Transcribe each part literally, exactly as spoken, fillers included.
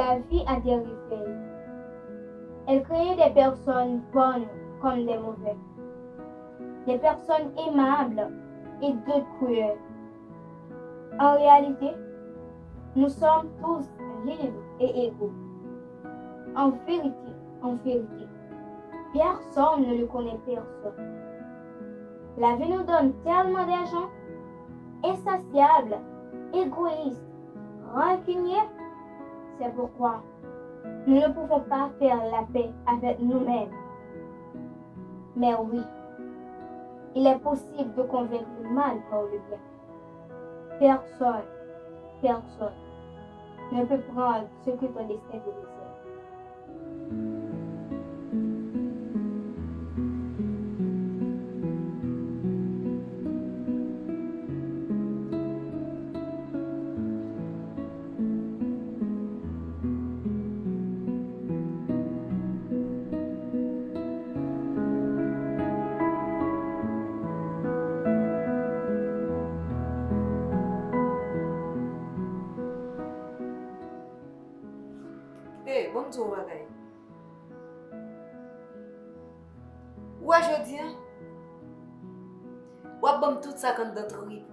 La vie a des réveils. Elle crée des personnes bonnes comme des mauvaises, des personnes aimables et d'autres cruelles. En réalité, nous sommes tous libres et égaux. En vérité, en vérité, personne ne le connaît personne. La vie nous donne tellement d'argent, insatiable, égoïste, rancunier. C'est pourquoi nous ne pouvons pas faire la paix avec nous-mêmes. Mais oui, il est possible de convaincre le mal par le bien. Personne, personne ne peut prendre ce que ton destin te réserve. Hey, bon m di w yon bagay. Ou wè jodi a, w ap ban m tout sa k anndan trip.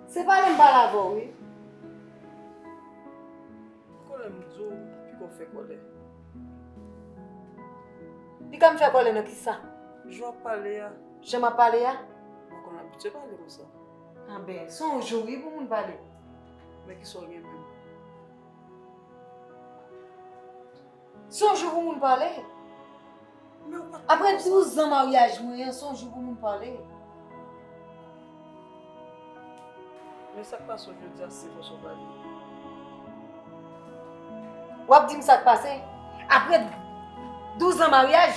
Se pale m pale avè w, wi. Kòlè m di w, piko fè kòlè. Li ka m fè kòlè nan kisa? Jan w ap pale a. Jan m ap pale a? Mwen konn abitye pale konsa. Anben, se yon jou wi pou moun pale. Men kisa w gen menm? Se yon jou pou moun pale. Apre douz an maryaj mwen an, se yon jou pou moun pale. Men sa k pase w jodi a, se konsa w pale. W ap di m sa k pase? Apre douz an maryaj,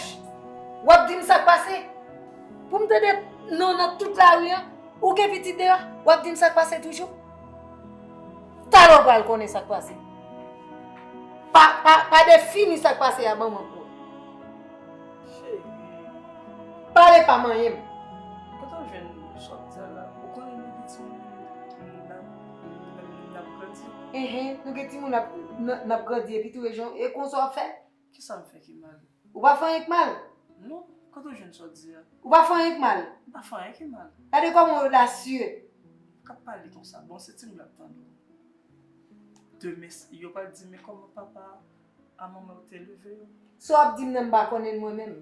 w ap di m sa k pase? Pou m tande non nan tout lari an, ou gen pitit deyò, w ap di m sa k pase toujou? Talè w pral konnen sa k pase. Pa, pa, pa defini sa k pase a ban mwen pou ou. Cheri. Pale pa manyen m. Kote w jwenn sa w ap di a la? Ou konnen nou gen timoun n ap, n ap grandi. Enhen, nou gen timoun n ap, n ap, n ap grandi epi tou e jan, e konsa w ap fè? Kisa m fè ki mal? Ou pa fè anyen k mal. Non, kote w jwenn sa w di a? Ou pa fè anyen k mal. M pa fè anyen ki mal. Gade kòman w odasye. K ap pale konsa. Bon, se timoun ap tande w. Demen, yo pral di, men kòman papa a manman w te leve yo? Sa w ap di m nan, m pa konnen l mwen menm.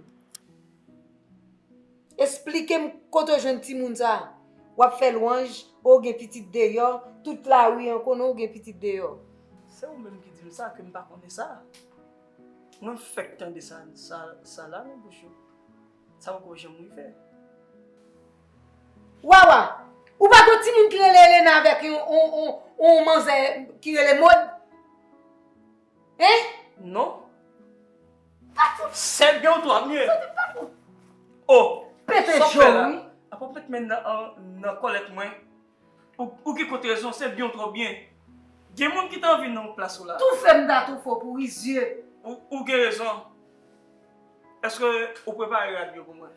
Esplike m kote w jwenn timoun sa a. W ap fè lwanj, o gen pitit deyò, tout lari an konnen w gen pitit deyò. Se ou menm ki di m sa, ke m pa konnen sa. Mwen fèk tande sa, sa, sa la nan bouch ou. Sa poko janm rive. Wawa, ou pa gon timoun ki rele Elena avèk yon, yon, yon, yon manzè ki rele Maude? Hein? Non. Sèl gen ou twa mye. Oh, pete sa w fè la? Apa w met men nan, nan kòlèt mwen. Ou, ou gen kont rezon, se byen ou twò byen. Gen moun ki ta anvi nan plas ou la. Toufe m ta toufe w pou rizye. Ou, ou gen rezon. Èske ou prepare rad yo pou mwen?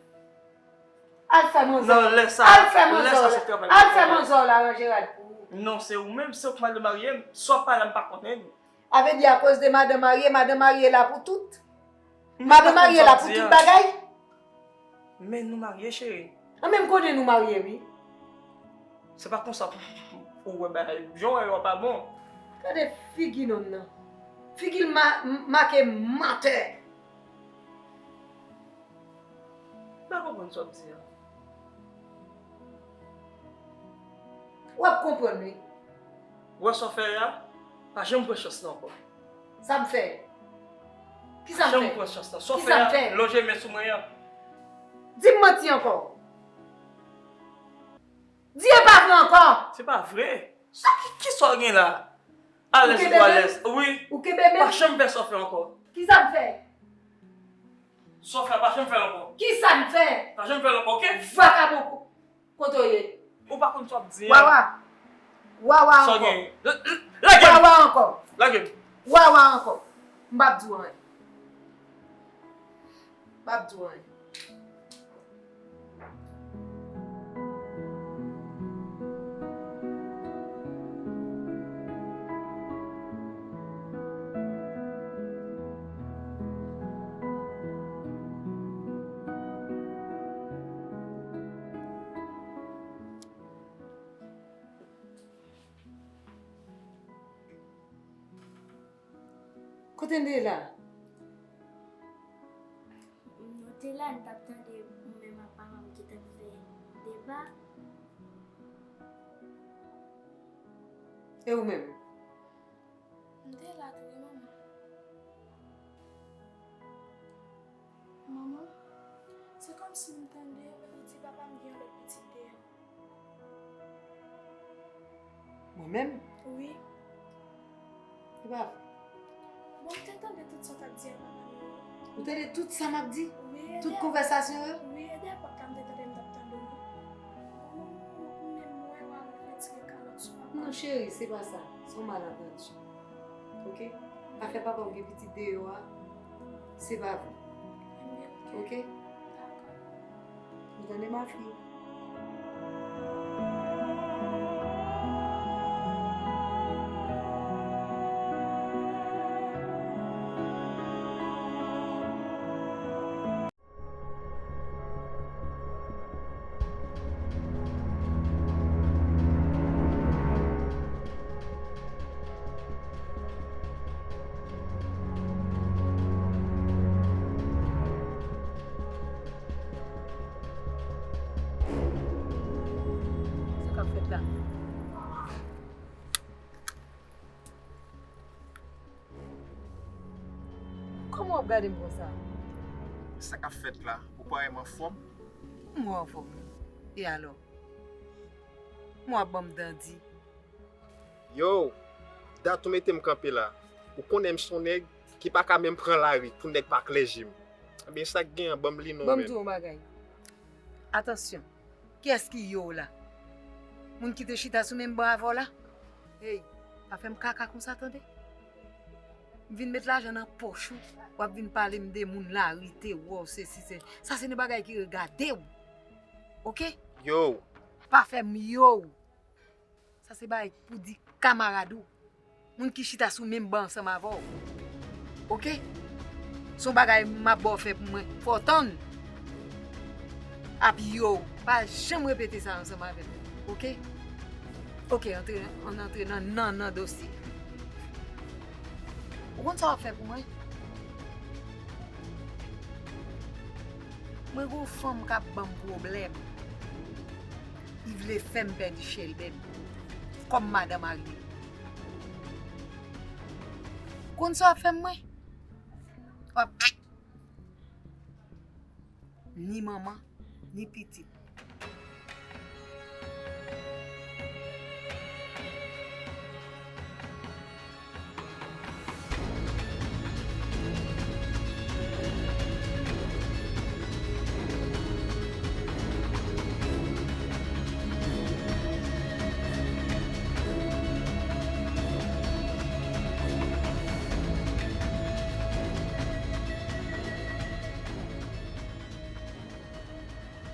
Al fè manzè. Nan lè sa, al fè manzè w la, al fè manzè w la ranje rad pou ou. Non, se ou menm, se ou k madanm marye m. Sa w pale a m pa konnen. A vle di akoz de madanm marye, madanm marye la pou tout. Madanm marye la pou tout bagay. Men nou marye, cheri. An, men m konnen nou marye, wi. Se pa konsa pou, pou w wè bagay. Jan w wè yo a pa bon. Gade figi nonm nan. Figi l ma-, make matè. M pa konprann sa w ap di a. W ap konprann, wi. Ou wè sa w fè a? Pa janm pran chans lan ankò. Sa m fè? Kisa m fè? Janm pran chans lan. Sa w fè a, lonje men sou mwen an. Di m manti ankò. Di e pa vre ankò. Se pa vre. Sa ki, kisa w gen la? Alèz ou alèz. Wi. Ou kenbe men m? Pa janm fè sa w fè ankò. Kisa m fè? Sa w fè a, pa janm fè l ankò. Kisa m fè? Pa janm fè l ankò, oke? Vakabon. Kote w ye? Ou pa konn sa w ap di a. Wawa. Wawa ankò. Sa w gen? L-, l-, lage m. Wawa ankò. Lage m. Wawa ankò. M p ap di w anyen. M p ap di w anyen. Kote n te la? Nou te la, n t ap tande ou menm ak manman m ki t ap fè deba. E ou menm? M te la tou wi, manman. Manman, se kòmsi m tande ou di papa m gen yon lòt pitit deyò. Mwen menm? Wi. Se pa vre. Bon, m te tande tout sa w t ap di a papa m yo. Ou tande tout sa m ap di? Wi, e Tout dèyè konvèsasyon yo? Wi, e dèyè pòt la m te tande m t ap tande w. Bon, m menm mwen w al retire kalòt sou papa m. Non, cheri, se pa sa. Se yon malantandi. Oke? Afè papa w gen pitit deyò a, se pa vre. Oke? Ou tande, ma fille? Sa k ap fèt la? Kòman w ap gade m konsa? Sa k ap fèt la? Ou pa wè m anfòm? M wè w anfòm wi. E alò? M wè w ap ban m dandi. Yo, dat ou mete m kanpe la. Ou konnen m se yon nèg ki pa ka menm pran lari pou nèg pa klè je m. Ebyen sa k gen an, ban m li non. Ban m Menm. Di w yon bagay. Atansyon. Kiyès ki yo w la? Moun ki te chita sou menm ban avè w la? Hey, pa fè m kaka konsa tande. M vin met lajan nan poch ou, w ap vin pale m de moun lari te wè w sesi se. Sa se nan bagay ki regade w. Oke? Yo, Pa fè m yo w. Sa se bagay pou di kamarad ou. Moun ki chita sou menm ban ansanm avè w. Oke? Se yon bagay m ap ba w fè pou mwen. Fò w tann. Ap yo w. Pa janm repete sa ansanm avè m. Oke? Oke, antre, ann antre nan nan nan dosye. Ou konn sa w ap fè pou mwen? Mwen gen yon fanm k ap ban m pwoblèm. Li vle fè m pèdi Shelben kòm madan marye. Konn sa w ap fè m mwen? W ap ni manman, ni pitit.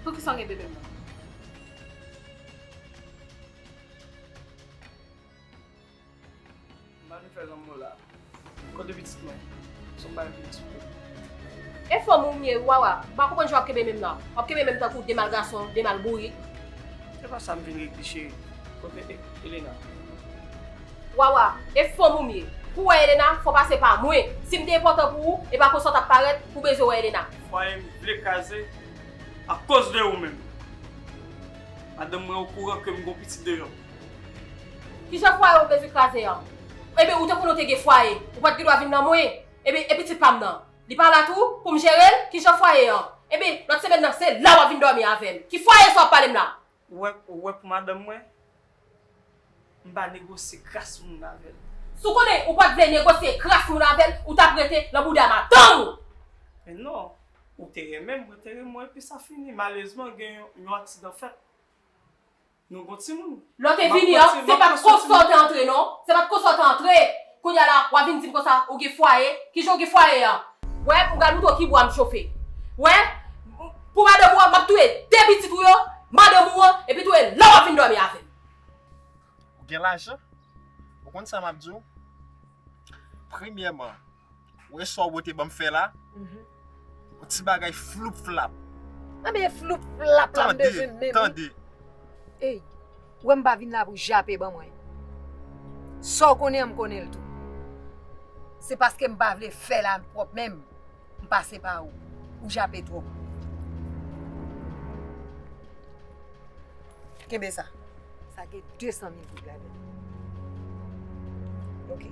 Poukisa w gen bebe m nan? M pa vin fè lanmou la. Kote pitit mwen? Se yon bagay pou m eksplike. E fanm ou m ye wi Wawa, m pa konprann jan w ap kenbe men m nan. W ap kenbe men m tankou de mal gason, de mal bourik. Se pa sa m vin regle cheri. Kote E- Elena? Wawa, e fanm ou m ye. Pou w wè Elena, fò w pase pa mwen. Si m te enpòtan pou ou, e pa konsa w t ap parèt pou w bezwen wè Elena. Fwaye m vle kraze akoz de ou menm. Madanm mwen okouran ke m gon pitit deyò. Kijan fwaye w bezwen kraze an? Ebyen ou te konnen w te gen fwaye. Ou pa t gen dwa vin nan mwen. Ebyen e pitit pa m nan? Li pa la tou pou m jere l? Kijan fwaye an? Ebyen lòt semèn nan se la w ap vin dòmi avè m. Ki fwaye sa w ap pale m la? Ou wè, ou wè pou madanm mwen, m pa negosye kras moun avè l. Si w konnen ou pa t vle negosye kras moun avè l, ou t ap rete nan bouda madanm ou. Men non, ou te renmen m, mwen te renmen w epi sa fini. Malerezman gen yon, yon aksidan fèt. Nou gon timoun. Lè w te vini an, se pa t konsa w te antre non. Se pa t konsa w te antre. Kounye a la, w a vin di m konsa ou gen fwaye. Kijan w gen fwaye an? Wè, m pral moutre w ki bwa m chofe. Wè, pou madanm ou an, m ap touye de pitit ou yo, madanm ou an, epi tou e la w ap vin dòmi avè m. Ou gen lajan? Ou konn sa m ap di w? Premyèman, ou wè sa w te ban m fè la? Yon ti bagay floup flap. Anben floup flap la m bezwen menm. Tande, tande. Ey, ou wè m pa vin la pou jape ban mwen. Sa w konnen an m konnen l tou. Se paske m pa vle fè l a pwòp men m. M pase pa ou. Ou jape twòp. Kenbe sa. Sa gen de san mil goud ladan l. Ok.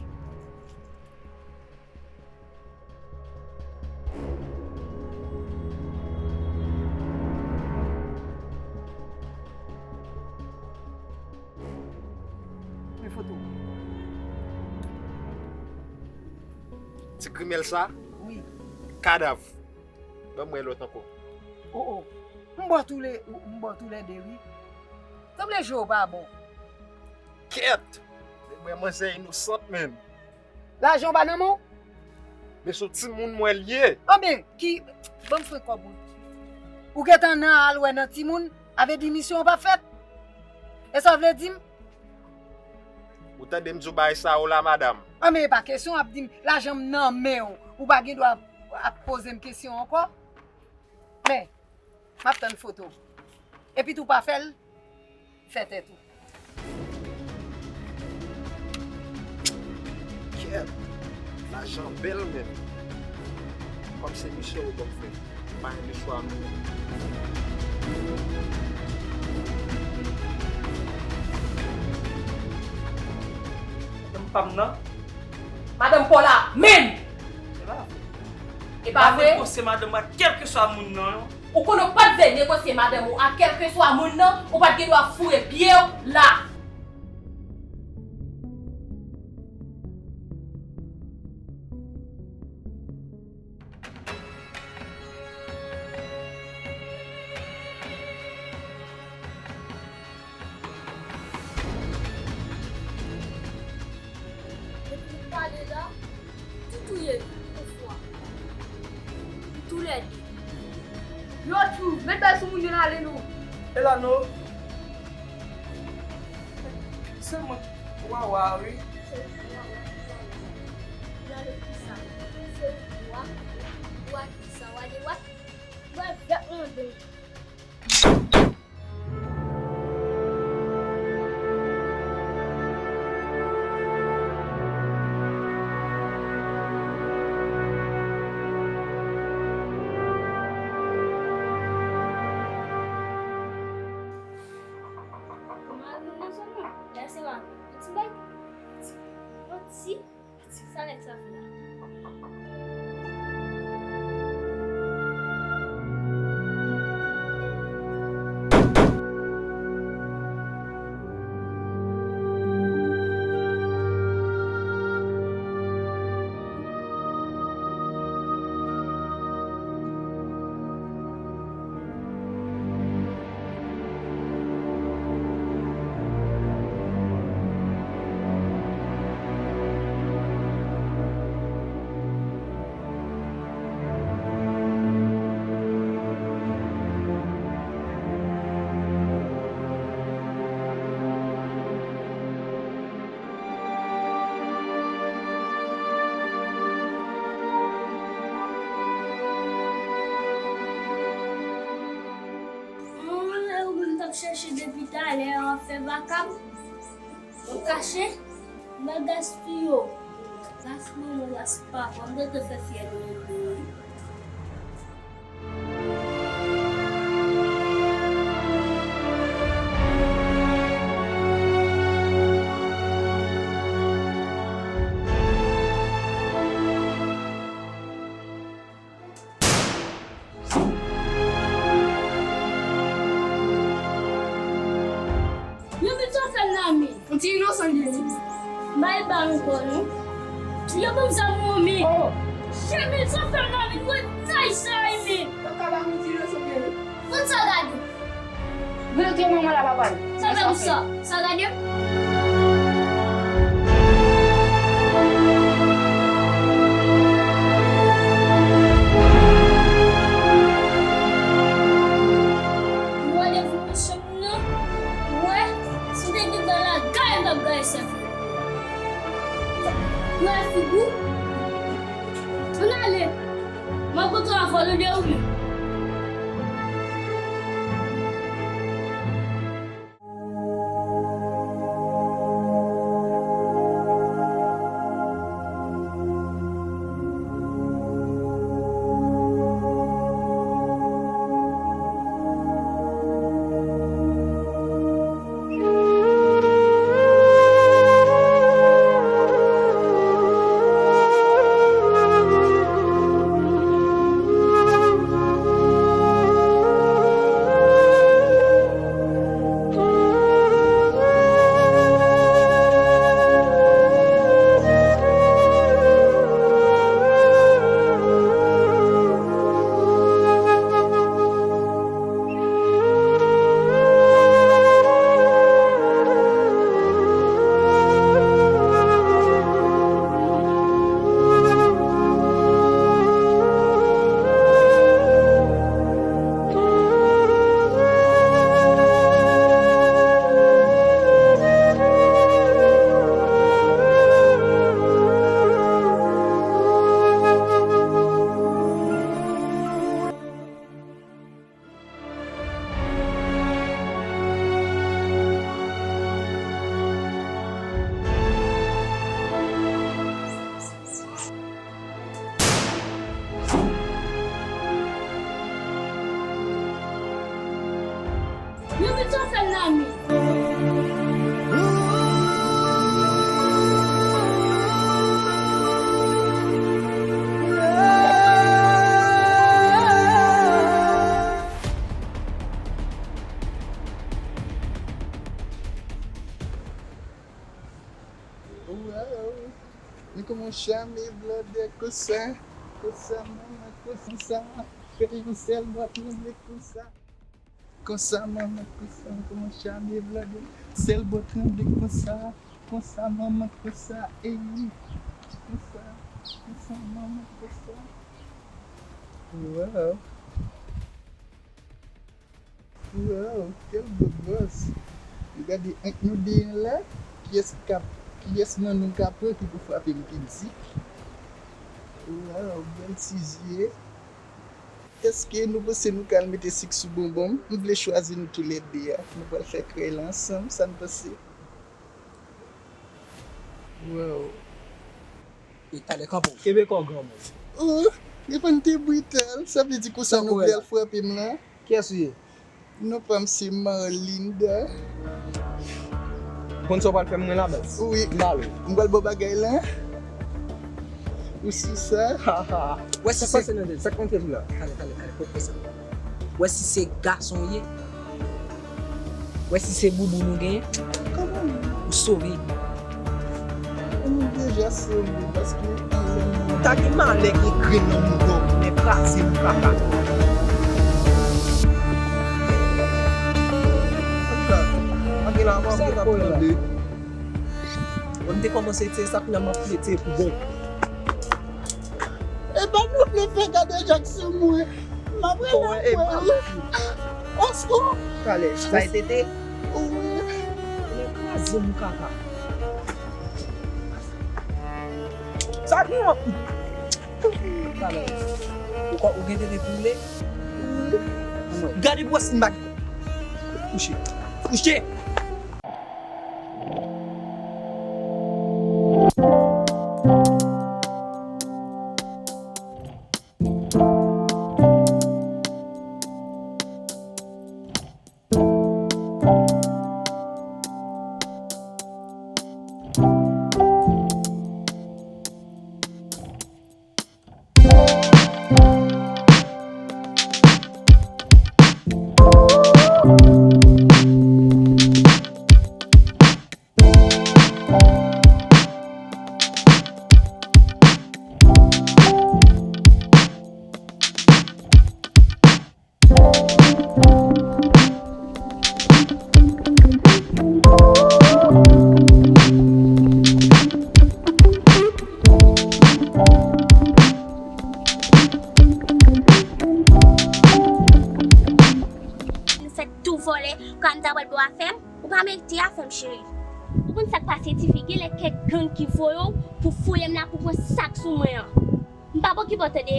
Men foto. Ti grimèl sa? Wi. Kadav. Ban m wè lòt ankò. O, o. M bò toule, m bò toulède, wi. Sanble je w pa bon. Kèt! Men mwen manzè inosant, menm. Lajan w pa nan men w? Men se yon timoun mwen l ye. Anben, ki, ban m fè kòb ou. Ou gentan nan al wè nan timoun, avè di misyon an p ap fèt? E sa w vle di m? Ou tande m di w bagay sa yo la, madanm? Anben, e pa kesyon w ap di m, lajan m nan men w, ou pa gen dwa ap, ap poze m kesyon ankò. Men, m ap tann foto w. Epi tou pa fè l, fè tèt ou. Kèt! Lajan bèl menm. Kòm se misyon yo ban m fè, m pa gen de chwa non. Madanm pa m nan. Madanm pa w la menm! E pa vre. E pa vre. Negosye madanm mwen ak kèlkeswa moun nan, non. Ou konnen w pa t vle negosye madanm ou ak kèlkeswa moun nan, ou pa t gen dwa foure pye w la. Depi nou pale la, tou touye li, yon fwa. Toulède. Yo, tchou, met bèl sou moun yo n ale non. E la non. Se mwen, Wawa, wi. Se mwen, Wawa, Wawa. Gade kisa. Se ou, Wawa. Wawa kisa, Wawa, Wawa. Wawa, vèt mande. Sa nèg sa fè la? Mwen menm t ap chèche depi talè, w ap fè vakab, w ap kache nan gas tiyo. Gas manman, gas papa, m gentan fè fyèl yo ede wi. Yon minit, sa fè m nan men. Yon ti inosan li ye. Bay bal ankò non. Yo ban m zam mwen men. Oh. Yon minit, sa fè m nan men. Mwen tay sa wi men. Papa ba m yon ti inosan li ye. Kot sa gade? Vle te manman la papa l. Sa fè m sa. Sa gade m. Mwen leve nan chanm nan, wè, si w te gen dwa lagay, m t ap gaye sèvi w. Wè figi w. Ann ale. Mwen kontan avè w, tande ou men. Wow. Ni kòman chame blòdè konsa, konsa manman, konsa, fè yon sèl bò tranble konsa. Konsa manman, konsa, kòman chame blòdè, sèl bò tranble konsa, konsa manman, konsa, ey, konsa, konsa manman, konsa. Wow. Wow, quel beau gosse. Nou gade ant nou de an la, kiyès k ap, kiyès nan nou k ap pran ki pou frape m pi di. Wow, bèl ti zye. Èske nou panse nou ka al mete sik sou bonbon m? M vle chwazi nou toulède a. Nou pral fè krèy la ansanm, sa n panse? Wow. E talè kanpe w. Kenbe kò w granmoun. Oh, epa n te brital. Sa vle di konsa nou vle al frape m la? Kiyès ou ye? Non pa m se Marlinda. Konn sa w pral fè m mwen la baz? Wi. M ale. M pral ba w bagay la. Ou si sa? Ha, ha. Wè si se... Sa k pase nan tèt, sa k nan tèt ou la? Talè, talè, talè, pot fè sa. Wè si se gason w ye. Wè si se boubou nou genyen. Kòman? Ou sove. Ou deja sove paske anlè nou. Ta gen malè gen grenn nan mouda w, men kraze m kaka. Sa k la? Sa k la? Sa k la? Bon, m te kòmanse tire sa, kounye a m ap file tire pou bon. Epa nou vle fè gade jak sou mwen. M ap rele apre wi. Oskou. Talè, sa e tete? Wi. Mwen kraze m kaka. Sa gen yon. Talè. Ou gen tete pou w le? Gade pou w wè si m pa gen. Kouche. Kouche. Fèk tou vòlè, kòm ta pral ba w afè m, ou pa merite afè m, cheri. Ou konn sa k pase, tifi? Genlè kèk gang ki voye w pou fouye m la, pou pran sa k sou mwen an. M p ap okipe w, tande?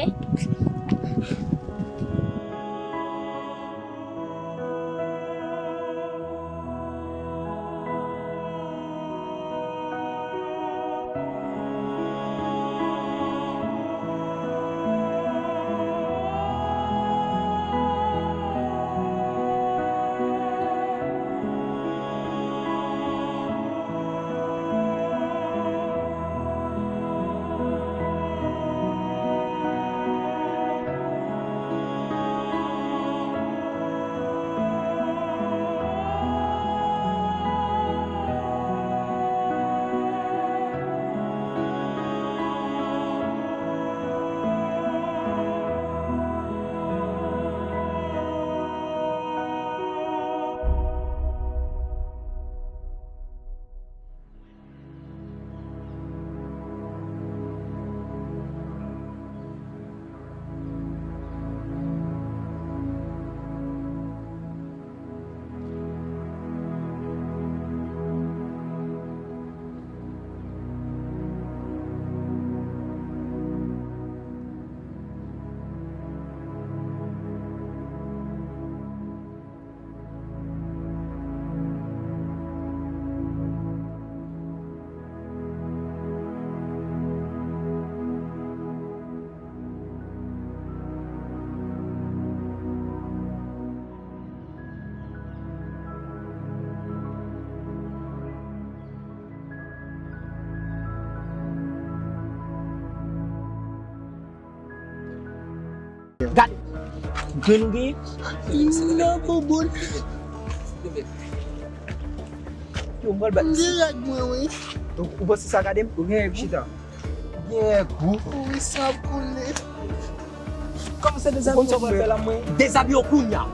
Gade. Grenn ou genyen? Nan bouboun. Leve. Yo, m pral bat. M gen règ mwen, wi. Donk, ou panse sa gade m? Ou gen règ ou? Chita. Gen règ ou? Wi, sa ap koule. Kòman se dezabiye ou pral fè la, mwen? Dezabiye w kounye a.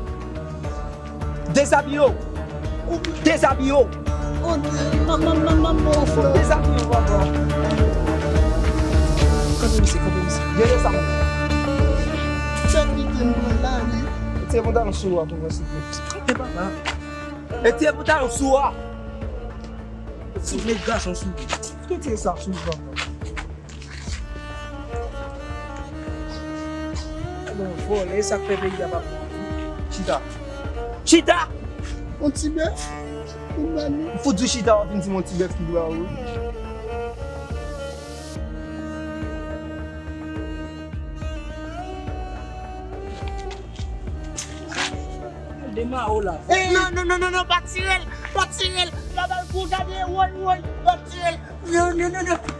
Dezabiye w. Dezabiye w. Oh, m ap, m ap, m ap, m ap ba w flè. Dezabiye w, papa. Kanpe, mesye, kanpe, mesye. Gade sa, mwen. Fè kite m pran la, wi. Retire pantalon sou ou a pou mwen, silvouplè. Kanpe, papa. Retire pantalon sou ou a. Souf met gason sou ou. Retire sa sou ou, papa. Bon, vòlè, e sa k fè peyi a pa bon. Chita. Chita! On ti bèf? Ou ba nou? M fout di w chita, w ap vin di m on ti bèf ki dwa ou. Dema o la. Non, non, non, non, non, pa tire l! Pa tire l! La bal pou gade, woy, woy, pa tire l! Non, non, non, non.